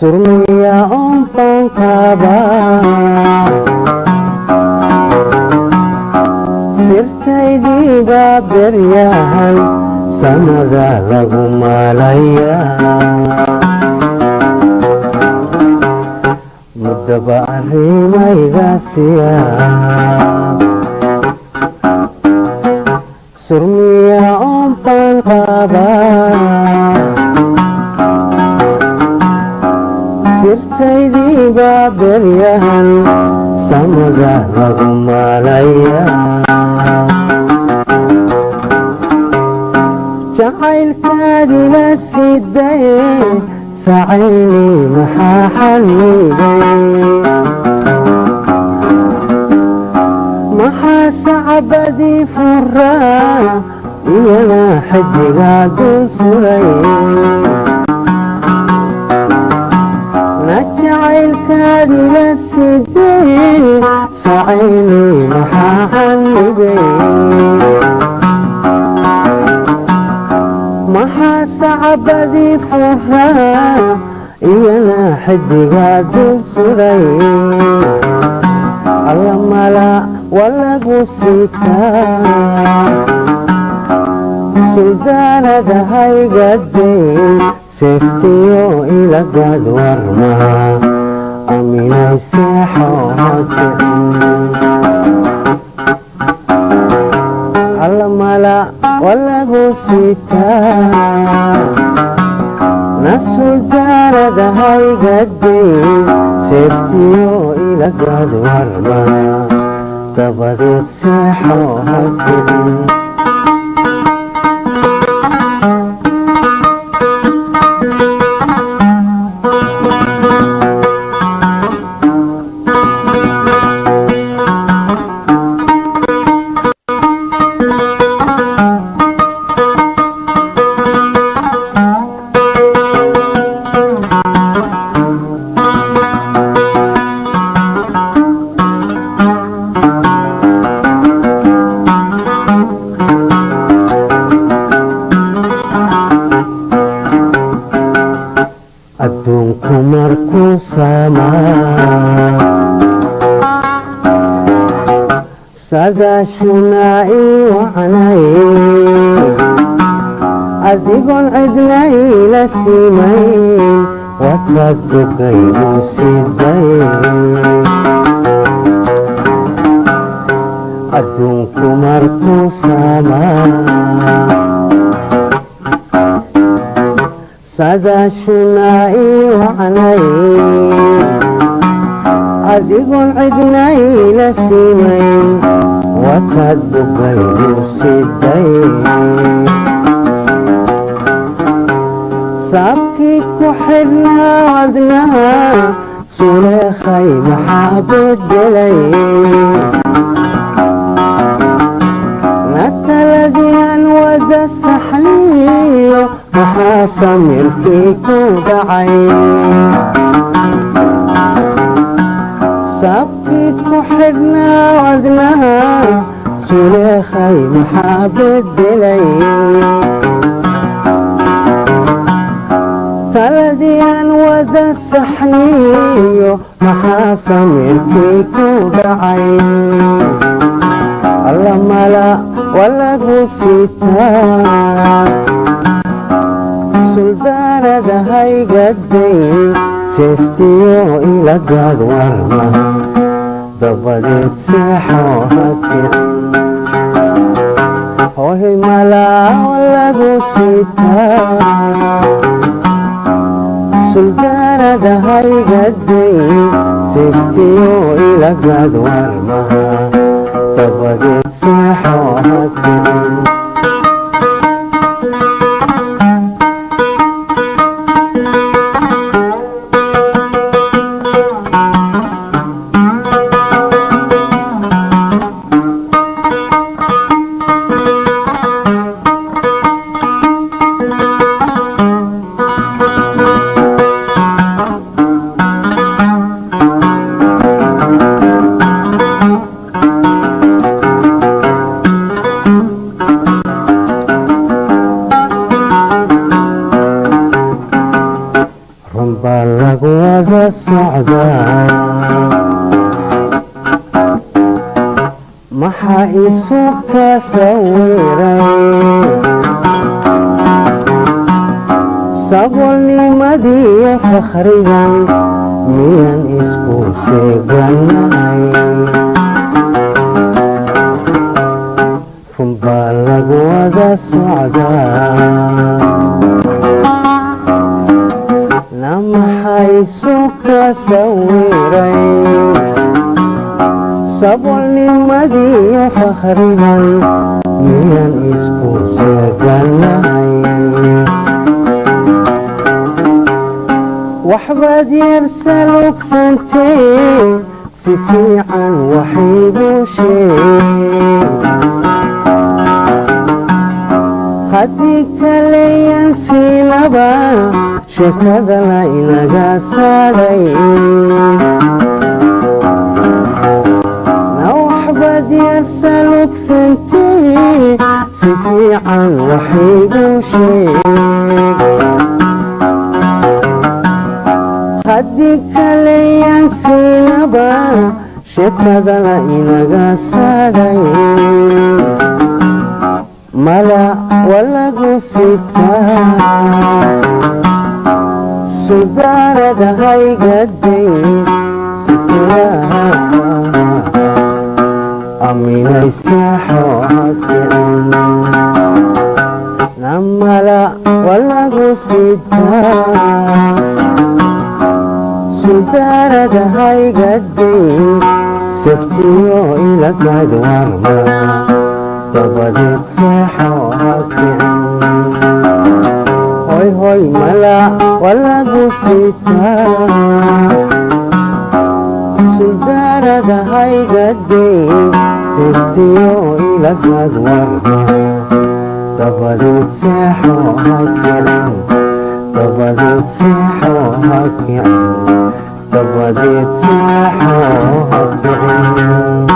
Surmiya oon baan qabaa, sirtaydiiba beryahan samada lagu maalaya. Muddaba arrimaygaasiya, surmiya oon baan qabaa, sirtaydiiba beryahan samada lagu maalaya. Jacaylkaadila sidaye sacayni, maxaa xallibay? Maxaa sacbadii furaa iyana xidigaa dul suray? Na jacaylkaadila sidaye sacayni, maxaa xallibay? Maxaa sacbadii furaa iyana xidigaa dul suray? Allamala walagu sitaa, suldaanada haygadeyn, seeftiyo ilagaad warmaha, aminay seexo hakicin. Allamala walagu sitaa, na suldaanada haygadeyn, seeftiyo ilagaad warmaha, dabadeed seexo hakicin. Adduunku markuu saamaa, sadaashuna ii wacnay, adigoon cidnayla simayn, wataad bogaygu siday. Adduunku markuu saamaa, sadaashuna ii wacnay, adigoon cidnayla simayn, wataad bogaygu siday. Saabkii ku xidhnaa wadnaha, suleekhay, maxaa bedelay? Nataladii aan wada saxniyo, maxaa samirkii ku dhacay? Saabkii ku xidhnaa wadnaha, suleekhay, maxaa bedelay? Taladii aan wada saxniyo, maxaa samirkii ku dhacay? Allamala walagu sitaa, suldaanada haygaday, seeftiyo ilagaad warmaha, dabadeed seexo hakicin. Hoy, mala walagu sitaa, suldaanada haygaday, seeftiyo ilagaad warmaha, dabadeed seexo hakicin. Socdaa maxaa isu ka sawiray saboolnimadiiyo fakhrigan? Miyaan isku seeganahay? Runbaa lagu wada socdaa. Na maxaa isu ka sawiray saboolnimadiiyo fakhrigan? Miyaan isku seeganahay? Waxbaad yar salugsantee, si fiican waxiigu sheeg. Haddii kaleyan siinaba sheekada la inaga saaray. Na waxbaad yar salugsantee, si fiican waxiigu sheeg. Haddii kaleyan siinaba sheekada la inaga saaray. Mala walagu sitaa suldaanada haygaday aminay seexo hakicin. Namala walagu sitaa suldaanada haygaday saftiyo ilagad warma, dabadeed seexo hakicin. Hoy hoy, mala walagu sitaa suldaanada haygaday saftiyo ilagad warma, dabadeed seexo hakicin, dabadeed seexo hakicin, dabadeed seexo hakicin.